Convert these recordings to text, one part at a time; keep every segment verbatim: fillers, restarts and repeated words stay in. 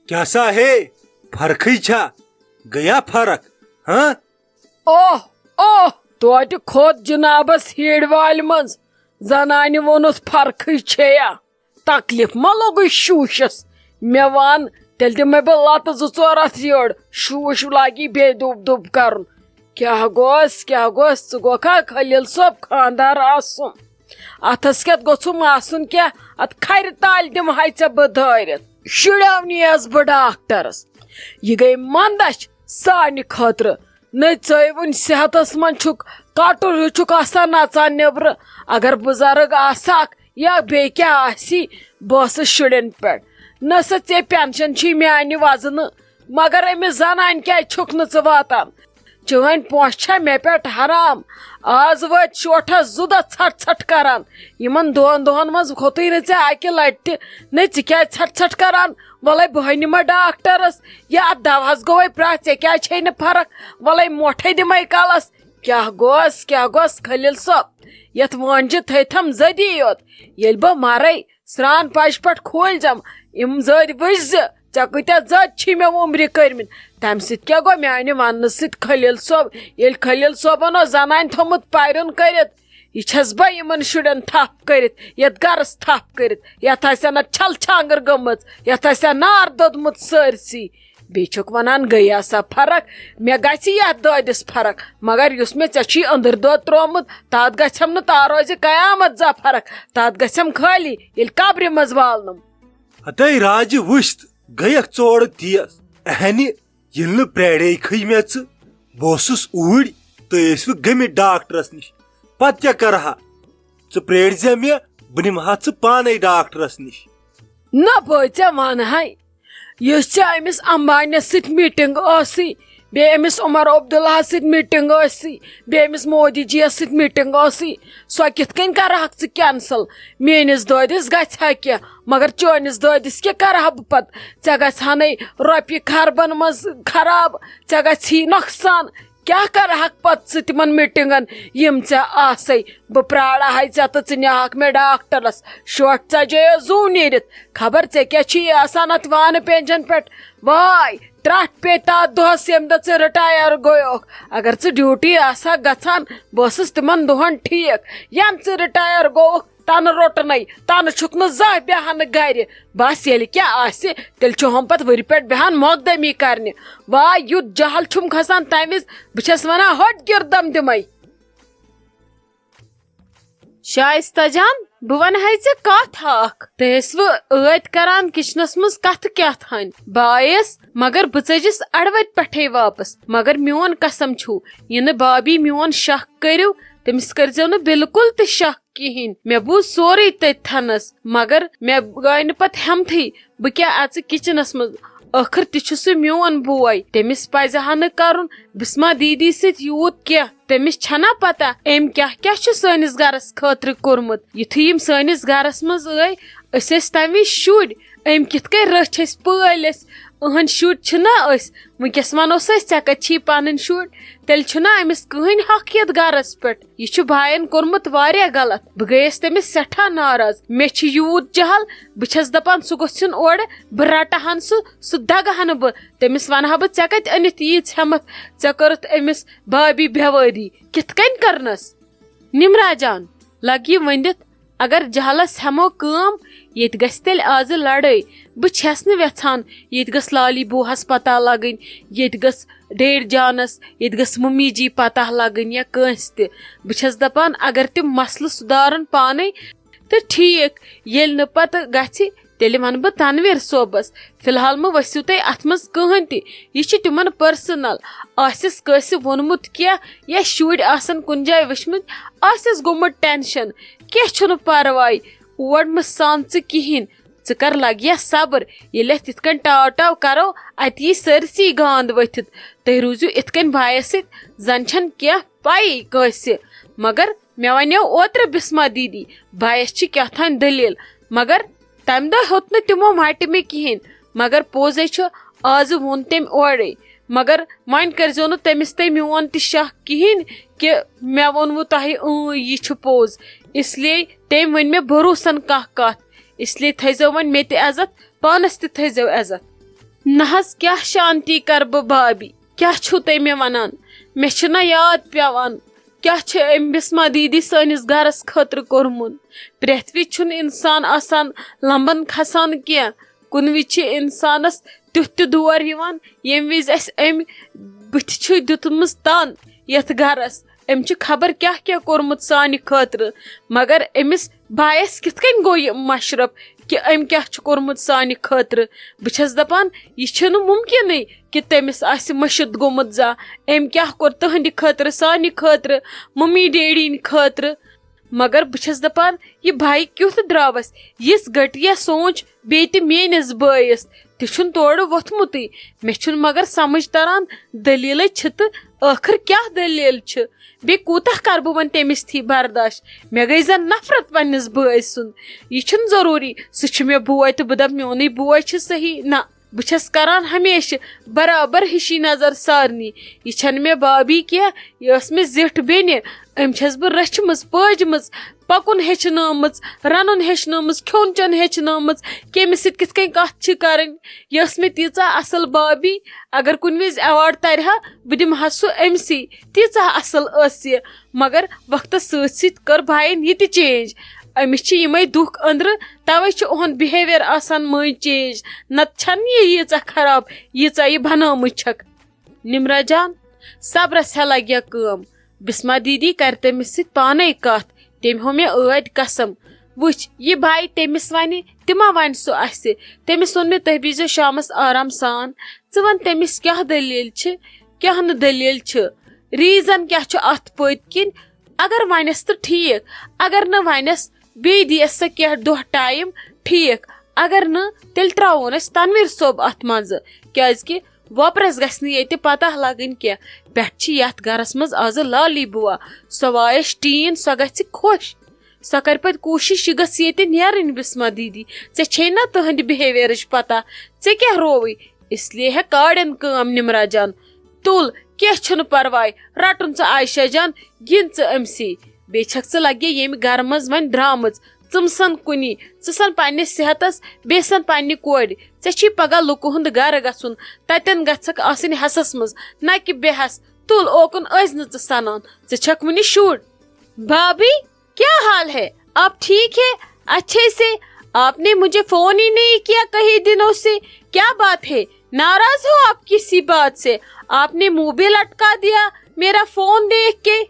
کیٛاہ سا ہے، فرقٕے چھا؟ گٔیا فرق؟ ہاں؟ اوہ، اوہ، توتہِ کھوٚت جنابس ہیٖڑ والہِ منٛز۔ زنانہِ ووٚنُس، فرقٕے چھےٚ یا؟ تکلیف ما لوٚگُے شوٗشس؟ مےٚ وَن، تیٚلہِ دِمے بہٕ لتہٕ زٕ ژور اتھ یٔڑ، شوٗش لاگی بیٚیہِ دُب دُب کرُن۔ کیٛاہ گوٚس، کیٛاہ گوٚس، ژٕ گوٚکھا خلیل صٲب خانٛدار آسُن؟ اتھس کیٛاہ گوٚژھُم آسُن کیٛاہ؟ اتھ کھرِ تالہِ دِمہٕ ہاے ژےٚ بہٕ دٲرِتھ۔ شُریو نیس بہٕ ڈاکٹرس۔ یہِ گٔے مندچھ سانہِ خٲطرٕ۔ نٔژۍ ژٲے وُنہِ صحتس منٛز چھُکھ، کٹُر ہیوٗ چھُکھ آسان نژان نیبرٕ۔ اگر بُزرگ آسہٕ ہاکھ یا بیٚیہِ کیٛاہ آسی، بہٕ ٲسٕس شُرٮ۪ن پٮ۪ٹھ۔ نہ سا ژےٚ پینشن چھُے میانہِ وزنہٕ، مگر أمِس زنانہِ کیٛازِ چھُکھ نہٕ ژٕ واتان؟ چٲنۍ پونٛسہٕ چھا مےٚ پٮ۪ٹھ حرام؟ آز وٲتۍ شوٹھس زٕ دۄہ ژھٹھ ژھٹھ کران۔ یِمن دۄن دۄہن منٛز کھوٚتُے نہٕ ژےٚ اکہِ لٹہِ تہِ۔ نہ ژٕ کیٛازِ ژھٹھ ژھٹھ کران؟ وَلَے بہٕ ہے نِمہٕ ڈاکٹرس۔ یا اَتھ دَوہَس گوٚوَے پرٛاہ، ژےٚ کیٛازِ چھے نہٕ فرق؟ وَلَے مۄٹھَے دِمَے کَلَس۔ کیٛاہ گوس، کیٛاہ گوس خلیل صٲب؟ یَتھ وٲنجہِ تھٲیتھَم زٔدی یوت۔ ییٚلہِ بہٕ مَرَے، سرٛان پَشہِ پٮ۪ٹھ کھوٗلۍ زٮ۪م، یِم زٔدۍ وٕچھ زِ ژےٚ کۭتیٛاہ زٔدۍ چھی مےٚ وُمرِ کٔرمٕتۍ۔ تَمہِ سۭتۍ کیٛاہ گوٚو میٛانہِ وَننہٕ سۭتۍ خلیل صٲب؟ ییٚلہِ خلیل صٲبَن اوس زَنانہِ تھوٚمُت پَرُن کٔرِتھ، یہِ چھَس بہٕ یِمَن شُرٮ۪ن تھپھ کٔرِتھ، یَتھ گَرَس تھپھ کٔرِتھ، یَتھ آسہِ ہا نہ چھَل چھانٛگٕر گٔمٕژ، یَتھ آسہِ ہا نار دوٚدمُت سٲرسٕے۔ بیٚیہِ چھُکھ وَنان گٔیہ سا فرق، مےٚ گژھِ یَتھ دٲدِس فرق، مگر یُس مےٚ ژےٚ چھُے أنٛدٕرۍ دۄد ترٛوومُت، تَتھ گژھٮ۪م نہٕ، تَتھ روزِ قیامت زا فرق، تَتھ گژھٮ۪م خٲلی، ییٚلہِ قبرِ منٛز والنَم۔ ہتے راجہِ وٕچھ تہٕ گٔیَکھ ژورٕ تیز۔ اہنہِ، ییٚلہِ نہٕ پرٛاڑے کھٔج مےٚ ژٕ، بہٕ اوسُس اوٗرۍ، تُہۍ ٲسوٕ گٔمٕتۍ ڈاکٹرس نِش۔ پتہٕ کیٛاہ کرٕ ہا؟ ژٕ پرٛٲرۍ زِ مےٚ، بہٕ نِمہٕ ہا ژٕ پانے ڈاکٹرس نِش۔ نہ بٲے، ژےٚ ونہٕ ہاے، یُس ژےٚ أمِس امبانیس سۭتۍ میٖٹِنٛگ ٲسٕے، بیٚیہِ أمِس عمر عبداللہس سۭتۍ میٖٹِنٛگ ٲسٕے، بیٚیہِ أمِس مودی جی یس سۭتۍ میٖٹِنٛگ ٲسٕے، سۄ کِتھ کٔنۍ کرہکھ ژٕ کینسل؟ میٲنِس دٲدِس گژھِ ہا کینٛہہ، مگر چٲنِس دٲدِس کیٛاہ کرٕ ہا بہٕ پتہٕ؟ ژےٚ گژھِ ہا نے رۄپیہِ خربن منٛز خراب، ژےٚ گژھی نۄقصان۔ کیٛاہ کرٕ ہکھ پتہٕ ژٕ تِمن میٖٹِنٛگن، یِم ژےٚ آسے؟ بہٕ پرٛارٕ ہاے ژےٚ تہٕ ژٕ نِہکھ مےٚ ڈاکٹرس۔ شوٹھ ژجے یو زُو نیٖرِتھ۔ خبر ژےٚ کیٛاہ چھُے آسان اتھ وانہٕ پینجن پٮ۪ٹھ؟ واے، ترٛٹھ پیٚیہِ تتھ دۄہس، ییٚمہِ دۄہ ژٕ رِٹایَر گوٚیوکھ۔ اگر ژٕ ڈیوٹی آسہٕ ہکھ گژھان، بہٕ ٲسٕس تِمن دۄہن ٹھیٖک۔ ینہٕ ژٕ رِٹایَر گوٚوُکھ، تنہٕ روٚٹنَے، تنہٕ چھُکھ نہٕ زانٛہہ بیٚہان گرِ۔ بس ییٚلہِ کیٛاہ آسہِ، تیٚلہِ چھُ ہُم پتہٕ ؤرِ پٮ۪ٹھ بیٚہان مۄقدمی کرنہِ۔ واے، یُتھ جہل چھُم کھسان تمہِ وِزِ، بہٕ چھَس ونان، ہوٚٹ کِردم دِمَے۔ شائستہ جان، بہٕ ونہٕ ہے ژےٚ کتھ اکھ۔ تُہۍ ٲسوٕ ٲدۍ کران کچنس منٛز کتھٕ کیٛاہ تھانۍ؟ بہٕ آیس، مگر بہٕ ژٔجِس اڑٕ وتہِ پٮ۪ٹھے واپس۔ مگر میون قسم چھُو، یہِ نہٕ بابی میون شک کٔرِو، تٔمِس کٔرۍزیو نہٕ بالکل تہِ شک کِہیٖنۍ۔ مےٚ بوٗز سورُے تٔتھنَس، مگر مےٚ گٔے نہٕ پتہٕ ہٮ۪متھٕے بہٕ کیٛاہ اژٕ کچنس منٛز۔ ٲخٕر تہِ چھُ سُہ میون بوے، تٔمِس پزِ ہا نہٕ کرُن بسمہ دیدی سۭتۍ یوٗت کینٛہہ۔ تٔمِس چھنا پتہ أمۍ کیٛاہ کیٛاہ چھُ سٲنِس گرس خٲطرٕ کوٚرمُت۔ یُتھُے یِم سٲنِس گرس منٛز ٲے، أسۍ ٲسۍ تمہِ وِزِ شُرۍ، أمۍ کِتھ کٔنۍ رٔچھۍ أسۍ، پٲلۍ أسۍ؟ أہنٛدۍ شُرۍ چھِنا أسۍ؟ وٕنکیٚس ونوس أسۍ، ژےٚ کتہِ چھی پنٕنۍ شُرۍ؟ تیٚلہِ چھُنہ أمِس کٕہٕنۍ حق یتھ گرس پٮ۪ٹھ۔ یہِ چھُ باین کوٚرمُت واریاہ غلط۔ بہٕ گٔیس تٔمِس سٮ۪ٹھاہ ناراض۔ مےٚ چھُ یوٗت جہل، بہٕ چھَس دَپان سُہ گوٚژھ یُن اورٕ، بہٕ رَٹہٕ ہن سُہ، سُہ دَگہٕ ہن بہٕ۔ تٔمِس وَنہٕ ہا بہٕ، "ژےٚ کَتہِ أنِتھ ییٖژ ہٮ۪مَتھ؟ ژےٚ کٔرٕتھ أمِس بابی بٮ۪وٲری، کِتھ کٔنۍ کٔرنَس؟" نِمرا جان، لَگہِ یہِ ؤنِتھ، اگر جہلس ہٮ۪مو کٲم، ییٚتہِ گژھِ تیٚلہِ آزٕ لڑٲے۔ بہٕ چھَس نہٕ وٮ۪ژھان ییٚتہِ گٔژھ لالی بوہس پتہ لگٕنۍ، ییٚتہِ گٔژھ ڈیڈ جانس، ییٚتہِ گٔژھ ممی جی پتہ لگٕنۍ یا کٲنٛسہِ تہِ۔ بہٕ چھَس دپان اگر تِم مسلہٕ سُدارن پانے تہٕ ٹھیٖک، ییٚلہِ نہٕ پتہٕ گژھِ تیٚلہِ ونہٕ بہٕ تنویر صٲبس۔ فی الحال مہٕ ؤسِو تُہۍ اتھ منٛز کٕہٕنۍ تہِ، یہِ چھُ تِمن پرسنل۔ آسٮ۪س کٲنٛسہِ ووٚنمُت کینٛہہ یا شُرۍ آسن کُنہِ جایہِ وٕچھمٕتۍ، آسٮ۪س گوٚمُت ٹینشن، کینٛہہ چھُنہٕ پرواے۔ اور مہٕ سان ژٕ کِہیٖنۍ۔ ژٕ کر لگیا صبر، ییٚلہِ اَتھ تِتھ کٔنۍ ٹاو ٹاو کرو، اَتہِ یی سٲرسٕے گانٛد ؤتھِتھ۔ تُہۍ روٗزِو اِتھ کٔنۍ بایَس سۭتۍ، زن چھَنہٕ کینٛہہ پَیی کٲنٛسہِ۔ مگر مےٚ وَنیو اوترٕ بسمہ دیدی، بایَس چھِ کیٛاہ تام دٔلیٖل، مگر تَمہِ دۄہ ہیوٚت نہٕ تِمو مَٹہِ مےٚ کِہیٖنۍ۔ مگر پوٚز ہے چھُ، آزٕ ووٚن تٔمۍ اورَے۔ مگر وۄنۍ کٔرۍزیو نہٕ تٔمِس تہِ میون تہِ شک کِہیٖنۍ کہِ مےٚ ووٚنوُ تۄہہِ، اۭں، یہِ چھُ پوٚز۔ اس لیے تٔمۍ ؤنۍ مےٚ بھروسن کانٛہہ کتھ۔ اس لیے تھٲیزیو وۄنۍ مےٚ تہِ عزت، پانس تہِ تھٲیزیو عزت۔ نہ حظ، کیٛاہ شانتی کَرٕ بہٕ بھابھی؟ کیٛاہ چھِو تُہۍ مےٚ وَنان؟ مےٚ چھُنہ یاد پٮ۪وان، کیٛاہ چھِ أمۍ بسمہ دیدی سٲنِس گَرَس خٲطرٕ کوٚرمُت؟ پرٛٮ۪تھ وِزِ چھُنہٕ اِنسان آسان لَمبَن کھَسان کینٛہہ۔ کُنہِ وِزِ چھِ اِنسانَس تیُتھ تہِ دور یِوان، ییٚمہِ وِزِ اَسہِ أمۍ بٕتھِ چھُ دیُتمُت تَن یَتھ گَرَس۔ أمۍ چھُ خبر کیٛاہ کیٛاہ کوٚرمُت سانہِ خٲطرٕ، مگر أمِس بایَس کِتھ کٔنۍ گوٚو یہِ مَشرَف کہِ أمۍ کیٛاہ چھُ کوٚرمُت سانہِ خٲطرٕ؟ بہٕ چھَس دَپان، یہِ چھُنہٕ مُمکِنٕے کہِ تٔمِس آسہِ مٔشِتھ گوٚمُت زانٛہہ۔ أمۍ کیٛاہ کوٚر تُہٕنٛدِ خٲطرٕ، سانہِ خٲطرٕ، مٔمی ڈیڈی ہِنٛدِ خٲطرٕ؟ مگر بہٕ چھَس دَپان، یہِ بھاے کیُتھ درٛاوَس، یِژھ گٔٹیا سونٛچ بیٚیہِ تہِ میٛٲنِس بٲیِس، تہِ چھُنہٕ تورٕ ووٚتھمُتٕے۔ مےٚ چھُنہٕ مگر سمجھ تران، دٔلیٖلَے چھِ تہٕ ٲخٕر کیٛاہ دٔلیٖل چھِ؟ بیٚیہِ کوٗتاہ کَرٕ بہٕ وۄنۍ تٔمِس تھی برداش؟ مےٚ گٔے زَن نفرت پنٛنِس بٲے سُنٛد۔ یہِ چھُنہٕ ضروٗری سُہ چھُ مےٚ بوے تہٕ بہٕ دَپہٕ میونُے بوے چھُ صحیح۔ نہ، بہٕ چھَس کران ہمیشہٕ برابر ہِشی نظر سارنٕے۔ یہِ چھَنہٕ مےٚ بھابھی کینٛہہ، یہِ ٲس مےٚ زِٹھ بیٚنہِ۔ أمۍ چھَس بہٕ رٔچھمٕژ، پٲجمٕژ، پَکُن ہیٚچھنٲومٕژ، رَنُن ہیٚچھنٲومٕژ، کھیوٚن چیوٚن ہیٚچھنٲومٕژ، کٔمِس سۭتۍ کِتھ کٔنۍ کَتھ چھِ کَرٕنۍ۔ یہِ ٲس مےٚ تیٖژاہ اَصٕل بھابھی، اگر کُنہِ وِزِ award تَرِ ہا، بہٕ دِمہٕ ہا سُہ أمۍسٕے۔ تیٖژاہ اَصٕل ٲس یہِ۔ مگر وقتَس سۭتۍ سۭتۍ کٔر بھایَن یہِ تہِ change۔ أمِس چھِ یِمَے دُکھ أنٛدرٕ، تَوَے چھُ اُہُنٛد behaviour آسان مٔنٛزۍ change۔ نَتہٕ چھَنہٕ یہِ ییٖژاہ خراب، ییٖژاہ یہِ بنٲومٕژ چھَکھ۔ نمرہ جان، صبرَس ہا لَگہِ کٲم۔ بسمہ دیدی کَرِ تٔمِس سۭتۍ پانَے کَتھ۔ تٔمۍ ہو مےٚ ٲدۍ قسم۔ وٕچھ، یہِ بھاے تٔمِس وَنہِ، تہِ ما وَنہِ سُہ اَسہِ؟ تٔمِس ووٚن مےٚ، تُہۍ بِہزیو شامَس آرام سان۔ ژٕ وَن تٔمِس کیٛاہ دٔلیٖل چھِ، کیٛاہ نہٕ دٔلیٖل چھِ۔ Reason کیٛاہ چھُ اَتھ پٔتۍ کِنۍ؟ اگر وَنٮ۪س تہٕ ٹھیٖک، اگر نہٕ وَنٮ۪س، بیٚیہِ دِیَس سۄ کینٛہہ دۄہ time، ٹھیٖک۔ اگر نہٕ، تیٚلہِ ترٛاوون أسۍ تنویر صٲب اَتھ منٛزٕ، کیٛازِکہِ وۄپرَس گژھِ نہٕ ییٚتہِ پَتہ لَگٕنۍ کینٛہہ۔ پٮ۪ٹھٕ چھِ یَتھ گَرَس منٛز آزٕ لالی بُوا، سۄ وایَس ٹیٖن، سۄ گژھِ خۄش۔ سۄ کَرِ پَتہٕ کوٗشِش، یہِ گٔژھ ییٚتہِ نیرٕنۍ بِسما دیٖدی۔ ژےٚ چھے نہ تٕہٕنٛدِ behaviourٕچ پَتہ، ژےٚ کیٛاہ رووٕے؟ اس لیے ہے کاڑٮ۪ن کٲم نِمرا جان۔ تُل، کینٛہہ چھُنہٕ پَرواے، رَٹُن ژٕ عایشہ جان، گِنٛد ژٕ أمۍ سٕے۔ بیٚیہِ چھَکھ ژٕ لَگے ییٚمہِ گَرٕ منٛز وۄنۍ درٛامٕژ، ژٕ مہٕ سَن کُنی، ژٕ سَن پنٛنِس صحتَس، بیٚیہِ سَن پنٛنہِ کورِ۔ ژےٚ چھی پَگاہ لُکہٕ ہُنٛد گَرٕ گژھُن، تَتٮ۪ن گژھکھ آسٕنۍ حَسَس منٛز، نہ کہِ بے حَس۔ تُل، اوکُن ٲسۍ نہٕ ژٕ سَنان، ژٕ چھَکھ وُنہِ شُر۔ بھابھی، کیا حال ہے؟ آپ ٹھیک ہے؟ اچھے سے؟ آپ نے مجھے فون ہی نہیں کیا کئی دنوں سے، کیا بات ہے؟ ناراض ہو آپ کسی بات سے؟ آپ نے منہ بھی لٹکا دیا میرا فون دیکھ کے۔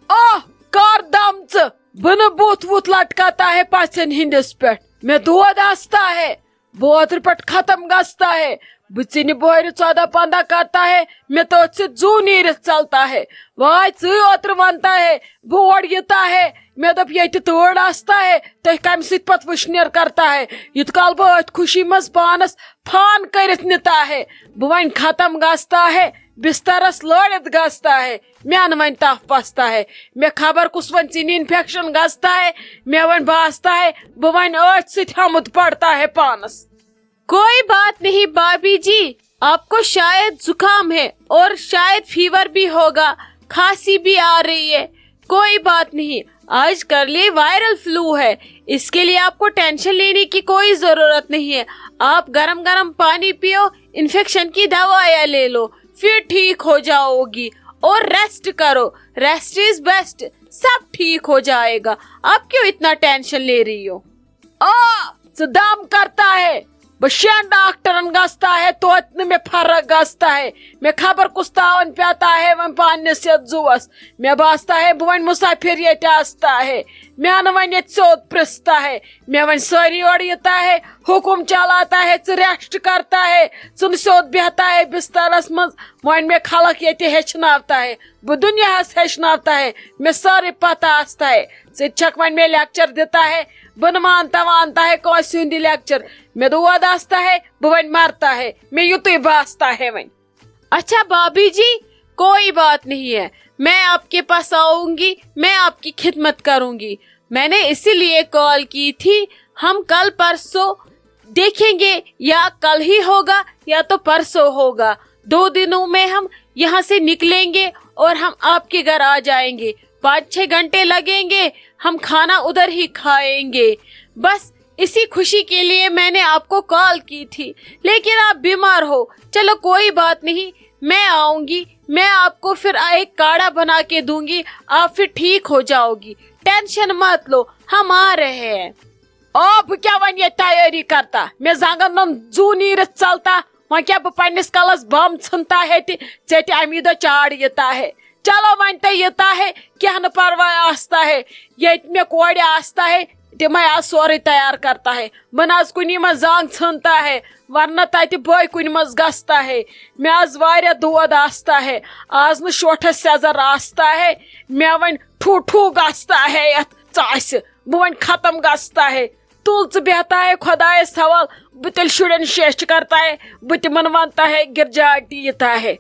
آہ، کار دم ژٕ، بہٕ نہٕ بُتھ وُتھ لٹکاتا ہے پژھٮ۪ن ہٕنٛدِس پٮ۪ٹھ۔ مےٚ دود آستا ہے، بہٕ اوترٕ پٮ۪ٹھ ختم گژھتا ہے۔ بہٕ ژِنہِ بۄہرِ ژۄدہ پنٛداہ کرتا ہے، مےٚ تٔتھۍ سۭتۍ زُو نیٖرِتھ ژلتا ہے۔ واے ژٕے اوترٕ ونتا ہے، بہٕ اورٕ یِتا ہے۔ مےٚ دوٚپ، ییٚتہِ تۭر آستا ہے، تُہۍ کمہِ سۭتۍ پتہٕ وٕشنیر کرتا ہے؟ یوٗت کال بہٕ أتھۍ خوشی منٛز پانس فان کٔرِتھ نِتا ہے، بہٕ وۄنۍ ختم گژھتا ہے، بسترس لٲرِتھ گژھتا ہے۔ مےٚ اَنہٕ وۄنۍ تپھ پستا ہے، مےٚ خبر کُس وۄنۍ ژِنہِ infection گژھتا ہے، مےٚ وۄنۍ باستا ہے، بہٕ وۄنۍ أتھۍ سۭتۍ ہمُت پڑتا ہے پانس۔ کوئی بات نہیں بھابھی جی، آپ کو شاید زکام ہے اور شاید فیور بھی ہوگا، کھانسی بھی آ رہی ہے۔ کوئی بات نہیں، آج کل یہ وائرل فلو ہے، اس کے لیے آپ کو ٹینشن لینے کی کوئی ضرورت نہیں ہے۔ آپ گرم گرم پانی پیو، انفیکشن کی دوائیاں لے لو، پھر ٹھیک ہو جاؤ گی۔ اور ریسٹ کرو، ریسٹ از بیسٹ، سب ٹھیک ہو جائے گا۔ آپ کیوں اتنا ٹینشن لے رہی ہو؟ آ، ژٕ دم کرتا ہے، بہٕ شٮ۪ن ڈاکٹرن گژھتا ہے، توتہِ نہٕ مےٚ فرق گژھتا ہے۔ مےٚ خبر کُس تاون پیتا ہے وۄنۍ پننِس یتھ زُوس۔ مےٚ باستا ہے بہٕ وۄنۍ مسافر ییٚتہِ آستا ہے۔ مےٚ نہٕ وۄنۍ ییٚتہِ سیوٚد پرٛژھتا ہے۔ مےٚ وۄنۍ سٲری اورٕ یِتا ہے، حُکُم چلاتا ہے، ژٕ ریسٹ کرتا ہے، ژٕ نہٕ سیوٚد بیہتا ہے بسترس منٛز۔ وۄنۍ مےٚ خلق ییٚتہِ ہیٚچھناوتا ہے، بہٕ دُنیاہس ہیٚچھناوتا ہے، مےٚ سٲرٕے پتہ آستا ہے۔ ژٕ تہِ چھکھ وۄنۍ مےٚ لیکچر دِتا ہے، بہٕ نہٕ مانتا وانتا ہے کٲنٛسہِ ہُنٛد یہِ لیکچر۔ مےٚ دود آستا ہے، بہٕ وۄنۍ مرتا ہے، مےٚ یُتُے باستا ہے وۄنۍ۔ اچھا بھابھی جی، کوئی بات نہیں ہے، میں آپ کے پاس آؤں گی، میں آپ کی خدمت کروں گی۔ میں نے اسی لیے کال کی تھی، ہم کل پرسوں دیکھیں گے، یا کل ہی ہوگا یا تو پرسوں ہوگا، دو دنوں میں ہم یہاں سے نکلیں گے اور ہم آپ کے گھر آ جائیں گے۔ پانچ چھ گھنٹے لگیں گے، ہم کھانا ادھر ہی کھائیں گے۔ بس इसी खुशी के लिए मैंने आपको कॉल की थी, लेकिन आप बीमार हो। चलो कोई बात नहीं, मैं आऊंगी, मैं आपको फिर एक काढ़ा बना के दूंगी, आप फिर ठीक हो जाओगी। टेंशन मत लो, हम आ रहे हैं। آ، بہٕ کیٛاہ وۄنۍ ییٚتہِ تیٲری کرتا؟ مےٚ زنٛگن نہٕ زُو نیٖرِتھ ژلتا۔ وۄنۍ کیٛاہ بہٕ پننِس کلس بم ژھٕنتا ہے تہِ ژےٚ تہِ امی دۄہ چاڑ یِتا ہے۔ چلو وۄنۍ تہٕ یِتا ہے، کینٛہہ نہٕ پرواے آستا ہے۔ ییٚتہِ مےٚ کورِ آستا ہے، تِمے آز سورُے تیار کرتا ہے۔ بہٕ نہ حظ کُنی منٛز زنٛگ ژھٕنتا ہے، ورنہ تتہِ بٲے کُنہِ منٛز گژھتا ہے۔ مےٚ آز واریاہ دود آستا ہے، آز نہٕ شوٹھس سیزر آستا ہے۔ مےٚ وۄنۍ ٹھوٗ ٹھوٗ گژھتا ہے یتھ ژاسہِ۔ بہٕ وۄنۍ ختم گژھتا ہے۔ تُل ژٕ بیٚہتا ہے خۄدایس حوال، بہٕ تیٚلہِ شُرٮ۪ن شیٚچھ کرتا ہے، بہٕ تِمن ونتا ہے گرجا آنٹی یِتا ہے۔